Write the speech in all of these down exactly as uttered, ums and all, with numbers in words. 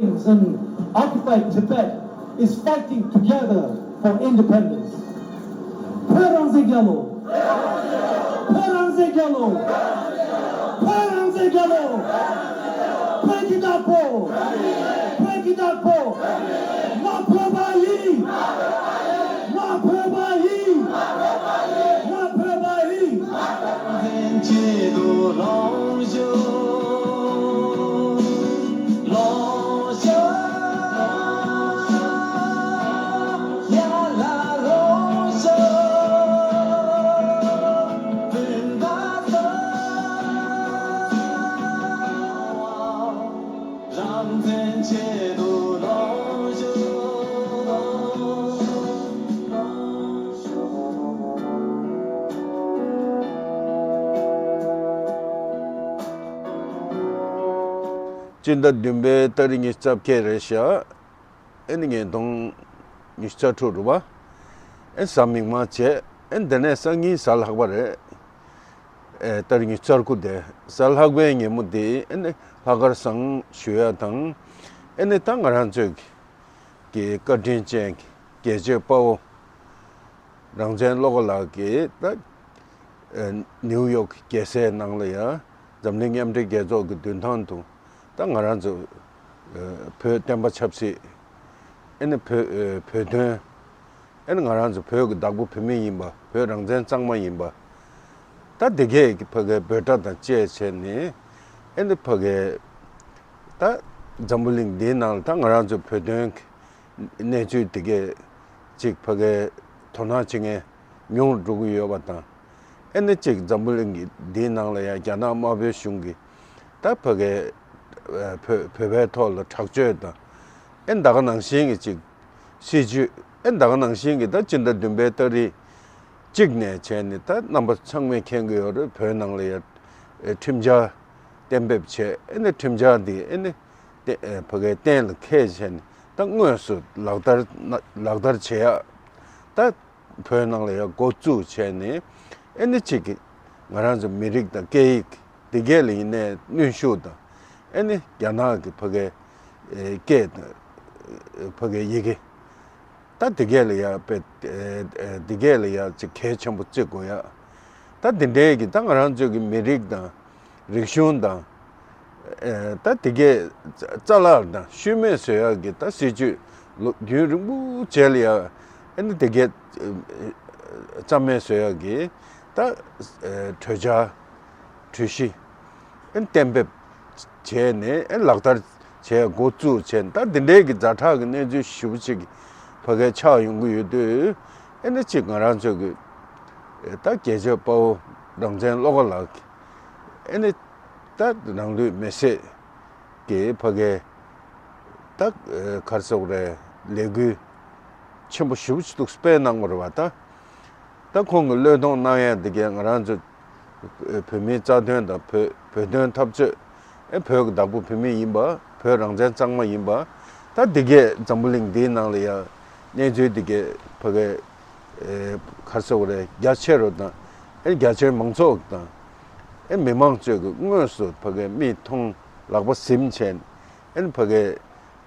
in occupied Tibet is fighting together for independence. བོད་རང་བཙན་རྒྱལ་ལོ། བོད་རང་བཙན་རྒྱལ་ལོ། བོད་རང་བཙན་རྒྱལ་ལོ། བོད་ཀྱི་བདག་པོ། བོད་ཀྱི་བདག་པོ། ང་བོད་པ་ཡིན། ང་བོད་པ་ཡིན། ང་བོད་པ་ཡིན། རང་བཙན་ཆེད་དུ་ལོངས་སྤྱོད། སྤྱི་ཟླ་བདུན་པའི་ཏ་རིག་ཉི་ཤུ་རྩ་བརྒྱད་རེད་ཤག་ཨེ་ནི་ཉིས་སྟོང་ཉི་ཤུ་རྩ་དྲུག་རེད་པ། ཨེ་གཟའ་མིག་དམར་བྱས། ཨེ་འདི་ནས་སང་ཉིན་གཟའ་ལྷག་པ་རེད། ཨེ་ཏ་རིག་ཉི་ཤུ་རྩ་དགུ་དེ་གཟའ་ལྷག་པའི་ཉིན་མོ་དེ་ཨེ་ནི་ལྷག་དཀར་བཟང་ཞུ་ཡ་དང་། ཨེ་ནི་ད་ང་རང་ཚོའི་གི་བཀའ་དྲིན་ཅན་གྱི་རྒྱལ་གཅེས་དཔའ་བོ་རང་བཙན་བློ་དགའ་ལགས་ཀྱིས་ད་ཨེ་ནིའུ་ཡོག་གི་རྒྱལ་སའི་ནང་ལ་ཡ་འཛམ་གླིང་མཉམ་འབྲེལ་རྒྱལ་ཚོགས་ཀྱི་མདུན་ཐང་དུ་ད་ང་རང་ཚོ་ཨེ་བོད་བསྟན་པ་ཆབ་སྲིད། ཨེ་ནི་བོད་ཨེ་བོད་དོན། ཨེ་ནི་ང་རང་ཚོ་བོད་ཀྱི་བདག་པོ་བོད་མི་ཡིན་པ། བོད་རང་བཙན་གཙང་མ་ཡིན་པ། ད་དེ་གས་ཀྱི་ཕ་གའི་འབོད་སྒྲ་དང་བཅས་བྱས་ནས། ཨེ་ནི་ཕ་གའི་ད་འཛམ་བུ་གླིང་འདིའི་ནང་ལ་ད་ང་རང་ཚོ་བོད་དོན་གྱི་གནས་ཚུལ་དེ་གས་ཅིག་ཕ་གའི་དོ་སྣང་བྱེད་མཁན་ཉུང་རུ་འགྲོ་གི་ཡོད་པ་དང་། ཨེ་ནི་ཅིག་འཛམ་བུ་གླིང་གི་འདིའི་ནང་ལ་ཡང་རྒྱ་ནག་དམར་པོའི་གཞུང་གིས་ད་ཕ་གའི་ཨ་བོད་བོད་པའི་ཐོག་ལ་དྲག་སྤྱོད་དང་། ཨེ་ད་ག་ནང་བཞིན་གྱི་ཅིག་སྲིད་བྱུས། ཨེ་ད་ག་ནང་བཞིན་གྱི་ད་སྤྱི་ཟླ་བདུན་པའི་ཏ་རིག་གཅིག་ནས་བྱས་ནས་ད་རྣམ་པ་ཚང་མས་མཁྱེན་གྱི་ཡོད་རེད། བོད་ནང་ལ་ཡ་ཨེ་ཁྲིམས་འཆར་གཏན་འབེབས་བྱས། ཨེ་ནི་ཁྲིམས་འཆར་འདི་ཨེ་ནི་ཏེ་ཨེ་ཕ་གའི་གཏན་ལ་འཁེལ་བྱས་ནས་ད་དངོས་སུ་ལག་བསྟར་ལག་བསྟར་བྱེད་ཡ། ད་བོད་ནང་ལ་ཡང་འགོ་བཙུགས་བྱས་ནས། ཨེ་ནི་གཅིག་གི་ང་རང་ཚོ་མི་རིགས་དང་སྐད་ཡིག་འདི་གས་ལ་ཡིན་ནའི་གནོན་ཤུགས་དང་། ཨེ་ནི་རྒྱ་ནག་གི་ཕ་གའི་ཨེ་སྐད་དང་ཕ་གའི་ཡི་གེ། ད་འདི་གས་ལ་ཡང་དཔེ་ཨེ་ཨེ་འདི་གས་ལ་ཡང་ཅིག་གལ་ཆེན་པོ་བརྩི་དགོས་ཡ། ད་འདི་འདྲའི་གི་ད་ང་རང་ཚོ་གི་མི་རིགས་དང་། རིག་གཞུང་དང་། ཨེ་ད་དེ་གས་རྩ་བརླག་དང་ཤུལ་མེད་བཟོ་ཡག་གི་ད་སྲིད་བྱུས་ལོ་རྒྱུན་རིང་པོ་བྱས་ལ་ཡ། ཨེ་ནི་དེ་གས་རྩ་མེད་བཟོ་ཡག་གི་ད་ཨེ་གྲོས་འཆར་གྲོས་གཞི་ཨེ་གཏན་འབེབས་བྱས་ནས་ཨེ་ལག་བསྟར་བྱས་འགོ་བཙུགས་བྱས། ད་འདི་འདྲའི་གི་ཛ་དྲག་གི་གནས་ཚུལ་ཞེ་པོ་ཅིག་ཕ་གའི་ཆགས་ཡོང་གི་ཡོད་དུས། ཨེ་ནི་ཅིག་ང་རང་ཚོ་གི་ཨེ་ད་རྒྱལ་གཅེས་དཔའ་བོ་རང་བཙན་བློ་དགའ་ལགས་ཀྱིས་ཨེ་ནི་ད་རང་ལུས་མེར་སྲེག་གི་ཕ་གའི་ད་ཨེ་ག་རེ་ཟེར་དགོས་རེད། ལས་འགུལ་ཆེན་པོ་ཞེ་པོ་ཅིག་འདུག་སྤེལ་གནང་བ་རེད་པ། ད་ད་ཁོང་གི་བློས་གཏོང་གནང་ཡ་འདི་གས་ང་རང་ཚོ་བོད་མིའི་རྩ་དོན་དང་བོད་བོད་དོན་འཐབ་རྩོད། ཨེ་བོད་ཀྱི་བདག་པོ་བོད་མི་ཡིན་པ། བོད་རང་བཙན་གཙང་མ་ཡིན་པ། ད་འདི་གས་འཛམ་བུ་གླིང་འདིའི་ནང་ལ་ཡ་གནས་ཚུལ་འདི་གས་ཕ་གའི་ཨེ་ག་རེ་ཟེར་དགོས་རེད། རྒྱ་ཆེ་རུ་དང་། ཨེ་རྒྱ་ཆེའི་མང་ཚོགས་དང་། ཨེ་མི་མང་ཚོས་ཀྱི་དངོས་སུ་ཕ་གའི་མིག་མཐོང་ལག་པ་ཟིན་བྱས། ཨེ་ཕ་གའི་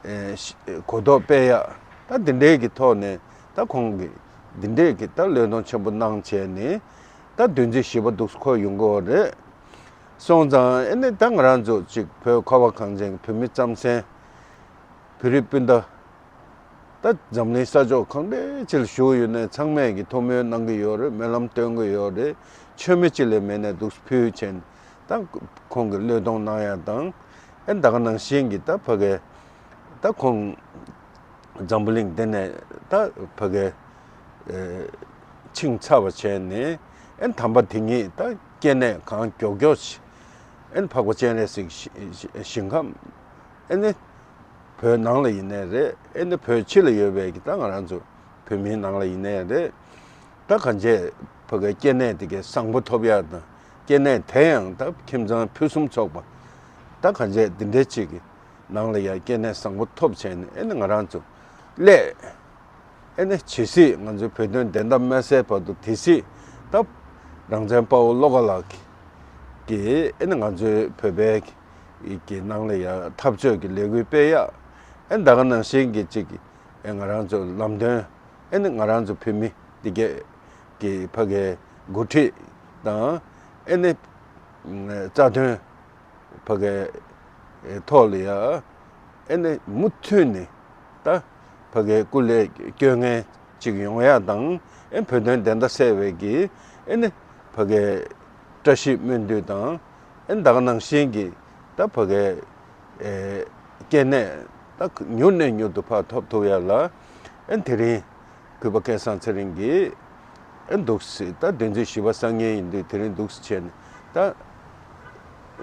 ཨེ་ཤ་གོ་རྟོགས་སྤེལ་ཡག། ད་འདི་འདྲའི་གི་ཐོག་ནས་ད་ཁོང་གིས་འདི་འདྲའི་གི་ད་བློས་གཏོང་ཆེན་པོ་གནང་བྱས་ནས། ད་བདུན་ཚིགས་བཞི་པ་འདུག་སེ་འཁོད་ཡོང་གི་ཡོད་རེད། སོང་ཙང་ཨེ་ནི་ད་ང་རང་ཚོ་ཅིག་བོད་ཁ་བ་གངས་ཅན་གྱི་བོད་མི་རྩམ་ཟན། བོད་རིགས་སྤུན་ཟླ། ད་འཛམ་གླིང་ས་ཕྱོགས་གང་འདྲའི་ཅིག་ལ་བཞུགས་ཡོད་ནའི་ཚང་མས་ཀྱི་ཐུགས་སྨོན་གནང་གི་ཡོད་རེད། སྨོན་ལམ་སྟོན་གྱི་ཡོད་རེད། མཆོད་མེ་གཅིག་ལས་མེད་ནའི་འདུག་སེ་ཕུལ་བྱས་ནས་ད་ཁོང་གི་བློས་གཏོང་གནང་ཡ་དང་། ཨེ་ད་ག་ནང་བཞིན་གྱི་ད་ཕ་གའི་ད་ཁོང་འཛམ་བུ་གླིང་འདི་ནས་ད་ཕ་གའི་ཨེ་ཕྱིན་ཚར་བ་བྱས་ནས། ཨེ་དམ་པ་དེ་ཉིད་ད་སྐྱེ་གནས་གང་མགྱོགས་མགྱོགས་ཤིག་ཨེ་འཕགས་པ་སྤྱན་རས་གཟིགས་ཞིང་ཁམས། ཨེ་ནི་བོད་ནང་ལ་ཡིན་ནའི་རེད། ཨེ་ནི་བོད་ཕྱི་ལ་ཡོད་པའི་གི་ད་ང་རང་ཚོ་བོད་མིའི་ནང་ལ་ཡིན་ནའི་རེད། ད་གང་བྱས་ཕ་གའི་སྐྱེ་གནས་དེ་གའི་བཟང་པོ་ཐོབ་ཡག་དང་། སྐྱེ་གནས་དེ་ཡང་ད་ཁྱིམ་ཚང་ཕུན་སུམ་ཚོགས་པ། ད་གང་བྱས་འདི་འདྲའི་ཅིག་གི་ནང་ལ་ཡང་སྐྱེ་གནས་བཟང་པོ་ཐོབ་བྱས་ནས། ཨེ་ནི་ང་རང་ཚོ་སླད། ཨེ་ནི་ཇི་སྲིད་ང་ཚོའི་བོད་དོན་བདེན་མཐའ་མ་གསལ་བར་དུ། དེ་སྲིད་ད་རང་བཙན་དཔའ་བོ་བློ་དགའ་ལགས་ཀྱིས་ཨེ་ནི་ང་ཚོའི་བོད་པའི་གི་ནང་ལ་ཡང་འཐབ་རྩོད་ཀྱི་ལས་འགུལ་སྤེལ་ཡག། ཨེ་ད་ག་ནང་བཞིན་གྱི་ཅིག་ཨེ་ང་རང་ཚོ་ལམ་སྟོན། ཨེ་ནི་ང་རང་ཚོ་བོད་མི་འདི་གས་ཀྱི་ཕ་གའི་འགོ་ཁྲིད་དང་། ཨེ་ནི་རྩ་དོན་ཕ་གའི་ཐོག་ལ་ཡ། ཨེ་ནི་མུ་མཐུད་ནས་ད་ཕ་གའི་སྐུ་ལས་སྐྱོན་མཁན་ཅིག་ཡོང་ཡ་དང་། ཨེ་བོད་དོན་བདེན་མཐའ་གསལ་བའི་གི་ཨེ་ནི་ཕ་གའི་བཀྲ་ཤིས་སྨོན་འདུན་དང་། ཨེ་ད་ག་ནང་བཞིན་གྱི་ད་ཕ་གའི་ཨེ་སྐྱེ་གནས་ད་མྱུར་ནས་མྱུར་དུ་ཕར་ཐོབ་ཐུབ་ཡ་ལ། ཨེ་དེ་རིང་གུས་པ་སྐལ་བཟང་ཚེ་རིང་གིས་ཨེ་འདུག་སེ་ད་བདུན་ཚེས་བཞི་པ་སང་ཉིན་ཡིན་དུས་དེ་རིང་འདུག་སེ་བྱས་ནས་ད་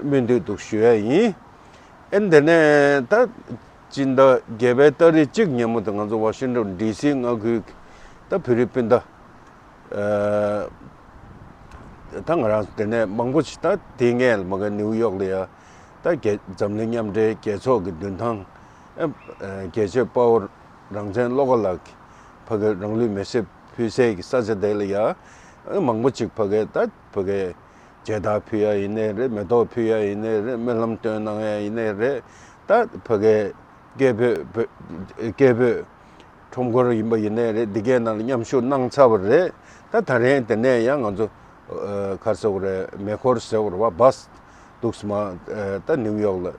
སྨོན་འདུན་འདུག་ཞུ་ཡ་ཡིན། ཨེ་འདི་ནས་ད་སྤྱི་ཟླ་བརྒྱད་པའི་ཏ་རིག་གཅིག་ཉིན་མོ་དེ་ང་ཚོ་ཝ་ཤིང་ཊོན་ཌི་སི་མངའ་ཁུལ་གྱི་ད་བོད་རིགས་སྤུན་ཟླ། ཨ་ད་ང་རང་དེ་ནས་མང་པོ་ཞིག་ད་དེ་སྔས་ལ་མ་ག་ནིའུ་ཡོག་ལ་ཡ། ད་རྒྱལ་འཛམ་གླིང་མཉམ་འབྲེལ་རྒྱལ་ཚོགས་ཀྱི་མདུན་ཐང་ཨ་རྒྱལ་གཅེས་དཔའ་བོ་རང་བཙན་བློ་དགའ་ལགས་ཀྱིས་ཕ་གི་རང་ལུས་མེར་སྲེག་ཕུལ་སའི་གི་ས་ཆ་དེ་ལ་ཡ། ཨ་མང་པོ་ཅིག་ཕ་གི་ད་ཕ་གི་མཇལ་དར་ཕུལ་ཡ་ཡིན་ནའི་རེད། མེ་ཏོག་ཕུལ་ཡ་ཡིན་ནའི་རེད། སྨོན་ལམ་སྟོན་གནང་ཡ་ཡིན་ནའི་རེད། ད་ཕ་གི་སྐད་འབོད་བོད་སྐད་འབོད་ཁྲོམ་སྐོར་ཡིན་པ་ཡིན་ནའི་རེད། འདི་གའི་ནང་ལ་མཉམ་ཞུགས་གནང་ཚར་བ་རེད། ད་ད་རིང་དེ་ནས་ཡང་ང་ཚོ་ཨ་ག་རེ་ཟེར་དགོས་རེད། མེ་འཁོར་ཟེར་དགོས་རེད་བ། བྷ་སི་འདུག་སེ་མར་ཨ་ད་ནིའུ་ཡོག་ལ་ཨ་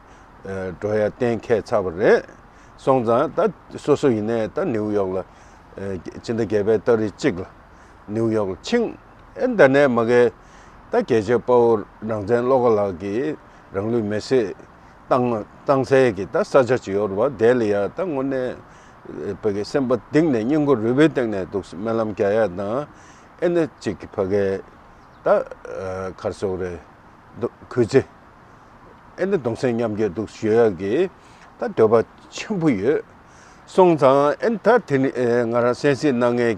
འགྲོ་ཡ་གཏན་འཁེལ་ཚར་བ་རེད། སོང་ཙང་ད་སོ་སོ་ཡིན་ནའི་ད་ནིའུ་ཡོག་ལ་ཨ་སྤྱི་ཟླ་བརྒྱད་པའི་ཏ་རིག་གཅིག་ལ་ནིའུ་ཡོག་ལ་ཕྱིན། ཨེ་འདི་ནས་མ་གི་ད་རྒྱལ་གཅེས་དཔའ་བོ་རང་བཙན་བློ་དགའ་ལགས་ཀྱིས་རང་ལུས་མེར་སྲེག་བཏང་བཏང་སའི་གི་ད་ས་ཆ་ཅིག་ཡོད་རེད་བ། དེ་ལ་ཡ་ད་དངོས་གནས་ཕ་གི་སེམས་པ་གཏིང་ནས་སྙིང་ཁུང་རུས་པའི་གཏིང་ནས་འདུག་སེ་སྨོན་ལམ་རྒྱག་ཡ་དང་། ཨེ་ནི་ཅིག་ཕ་གི་ད་ཨ་ག་རེ་ཟེར་དགོས་རེད། འདུག་གུས་བརྩི། ཨེ་ནི་གདུང་སེམས་མཉམ་སྐྱེད་འདུག་ཞུ་ཡ་གི་ད་འདོད་པ་ཆེན་པོ་ཡོད། སོང་ཙང་ཨེ་ནི་ད་དེ་ནི་ཨེ་ང་རང་གསན་གཟིགས་གནང་མཁན་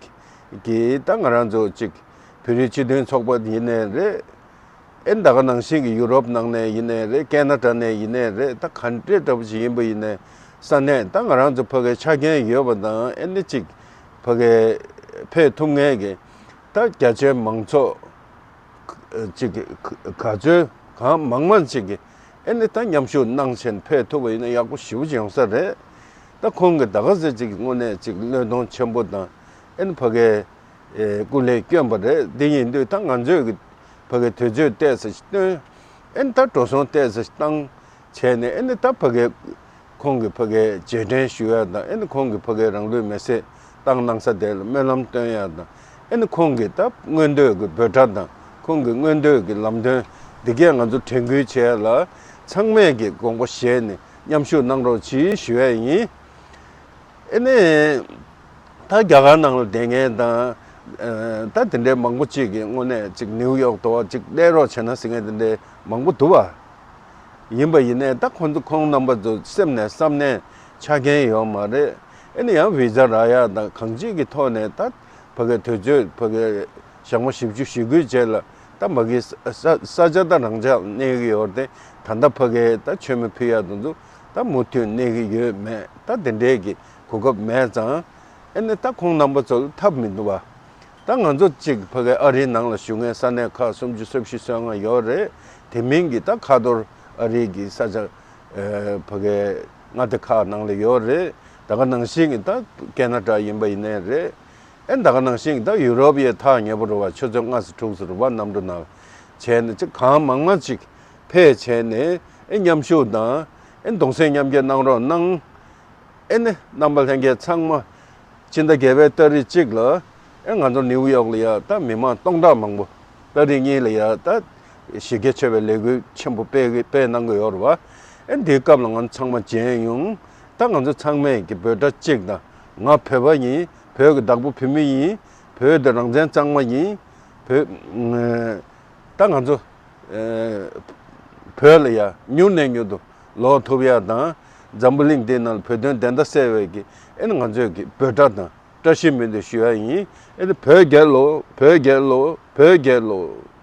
གི་ད་ང་རང་ཚོ་ཅིག་བོད་རིགས་སྤྱི་མཐུན་ཚོགས་པ་ཡིན་ནའི་རེད། ཨེ་ད་ག་ནང་བཞིན་གྱི་ཡུ་རོབ་ནང་ནས་ཡིན་ནའི་རེད། ཀེ་ན་ཌ་ནས་ཡིན་ནའི་རེད། ད་ག་འདྲའི་འདྲ་པོ་ཞིག་ཡིན་པ་ཡིན་ནའི་ས་གནས་ད་ང་རང་ཚོ་ཕ་གའི་ཆ་རྐྱེན་ཡོད་པ་དང་། ཨེ་ནི་ཅིག་ཕ་གའི་ཕེབས་ཐུབ་མཁན་གྱི་ད་རྒྱ་ཆེའི་མང་ཚོགས་ཅིག་ག་ཚོད་གང་མང་མང་ཅིག་གིས་ཨེ་ནི་ད་མཉམ་ཞུགས་གནང་བྱས་ཕེབས་ཐུབ་པ་ཡིན་ན་ཡག་པོ་ཞེ་པོ་ཅིག་ཡོང་ས་རེད། ད་ཁོང་གིས་ད་ག་ཟེ་ཅིག་དངོས་གནས་ཅིག་བློས་གཏོང་ཆེན་པོ་དང་། ཨེ་ནི་ཕ་གའི་ཨེ་སྐུ་ལས་བསྐྱོན་པ་རེད། འདི་ཡིན་དུས་ད་ང་ཚོས་ཀྱི་ཕ་གའི་དུས་ཚོད་ཏོག་ཙམ་ཞིག་བཏོན། ཨེ་ནི་ད་འགྲོ་སོང་ཏོག་ཙམ་ཞིག་བཏང་བྱས་ནས། ཨེ་ནི་ད་ཕ་གའི་ཁོང་གི་ཕ་གའི་རྗེས་དྲན་ཞུ་ཡ་དང་། ཨེ་ནི་ཁོང་གི་ཕ་གའི་རང་ལུས་མེར་སྲེག་བཏང་གནང་ས་དེ་ལ་སྨོན་ལམ་སྟོན་ཡ་དང་། ཨེ་ནི་ཁོང་གི་ད་མངོན་འདོད་ཀྱི་འབོད་སྒྲ་དང་། ཁོང་གི་མངོན་འདོད་ཀྱི་ལམ་སྟོན་འདི་གས་ང་ཚོ་དྲན་སྐུལ་བྱེད་ཡ་ལ་ཚང་མས་ཀྱི་དགོངས་པ་བཞེས་ནས་མཉམ་ཞུགས་གནང་རོགས་གྱིས་ཞུ་ཡ་ཡིན། ཨེ་ནས་ད་རྒྱ་གར་ནང་ལ་བསྡད་མཁན་དང་། ཨ་ད་དེ་འདྲའི་མང་པོ་ཅིག་གིས་དངོས་གནས་ཅིག་ནིའུ་ཡོག་དུ་བ་ཅིག་སླེབས་རོགས་བྱས་ན་ཟེར་མཁན་དེ་འདྲའི་མང་པོ་འདུག་བ། ཡིན་པ་ཡིན་ནའི་ད་ཁོང་ཚོ་ཁོང་རྣམ་པ་ཚོ་སེམས་ནས་བསམ་ནས་ཆ་རྐྱེན་ཡོད་མ་རེད། ཨེ་ནས་ཡང་བི་ཛ་རག་ཡ་དང་གང་ཅིའི་གི་ཐོག་ནས་ད་ཕ་གའི་དུས་ཚོད་ཕ་གའི་ཞག་མ་བཞི་བཅུ་ཞེ་དགུའི་རྗེས་ལ་ད་མ་གི་ས་ས་ས་ཆ་ད་རང་འཇགས་གནས་ཀྱི་ཡོད་རེད་དེ། ད་ལྟ་ཕ་གའི་ད་མཆོད་མེ་ཕུལ་ཡ་དེ་ཚོ་ད་མུ་མཐུད་གནས་ཀྱི་ཡོད་མེད་ད་དེ་འདྲའི་གི་གོ་སྐབས་མེད་ཙང་། ཨེ་ནས་ད་ཁོང་རྣམ་པ་ཚོ་ལ་ཐབས་མི་འདུག་བ། ད་ང་ཚོ་གཅིག་ཕ་གའི་ཨ་རིའི་ནང་ལ་བཞུགས་མཁན་ས་གནས་ཁག་སུམ་ཅུ་སོ་བཞི་སོ་ལྔ་ཡོད་རེད། དེ་མིན་གྱི་ད་ཁ་ཐོར་ཨ་རིའི་གི་ས་ཆ་ཨེ་ཕ་གའི་མངའ་སྡེ་ཁག་ནང་ལ་ཡོད་རེད། ད་ག་ནང་བཞིན་གྱི་ད་ཀེ་ན་ཌ་ཡིན་པ་ཡིན་ནའི་རེད། ཨེ་ད་ག་ནང་བཞིན་གྱི་ད་ཡུ་རོབ་ཡའི་ཐག་ཉེ་པོ་རེད་བ། ཆུ་ཚོད་ལྔ་ཙམ་དྲུག་ཙམ་རེད་བ། གནམ་གྲུ་ནང་བྱས་ནས་ཅིག་གང་མང་མང་ཅིག་ཕེབས་བྱས་ནས་ཨེ་མཉམ་ཞུགས་དང་། ཨེ་གདུང་སེམས་མཉམ་སྐྱེད་གནང་རོགས་གནང་། ཨེ་ནི་རྣམ་པ་ལྷན་རྒྱས་ཚང་མ་སྤྱི་ཟླ་བརྒྱད་པའི་ཏ་རིག་གཅིག་ལ་ཨེ་ང་ཚོ་ནིའུ་ཡོག་ལ་ཡ་ད་མི་མང་སྟོང་ཕྲག་མང་པོ་ཏ་རིག་གཉིས་ལ་ཡ་ད་གཞི་རྒྱ་ཆེ་བའི་ལས་འགུལ་ཆེན་པོ་སྤེལ་གི་སྤེལ་གནང་གི་ཡོད་རེད་བ། ཨེ་འདིའི་སྐབས་ལ་ང་ཚོ་ཚང་མ་མཇལ་ཡོང་། ད་ང་ཚོ་ཚང་མས་ཀྱི་འབོད་སྒྲ་གཅིག་དང་། ང་བོད་པ་ཡིན། བོད་ཀྱི་བདག་པོ་བོད་མི་ཡིན། བོད་དེ་རང་བཙན་གཙང་མ་ཡིན། བོད་ད་ང་ཚོ་ཨེ་བོད་ལ་ཡ་མྱུར་ནས་མྱུར་དུ་ལོག་ཐུབ་ཡ་དང་། འཛམ་བུ་གླིང་འདི་ནང་ལ་བོད་དོན་བདེན་མཐའ་གསལ་བའི་གི་ཨེ་ནི་ང་ཚོས་ཀྱི་འབོད་སྒྲ་དང་བཀྲ་ཤིས་སྨོན་འདུན་ཞུ་ཡ་ཡིན། ཨེ་ནི་བོད་རྒྱལ་ལོ། བོད་རྒྱལ་ལོ། བོད་རྒྱལ་ལོ།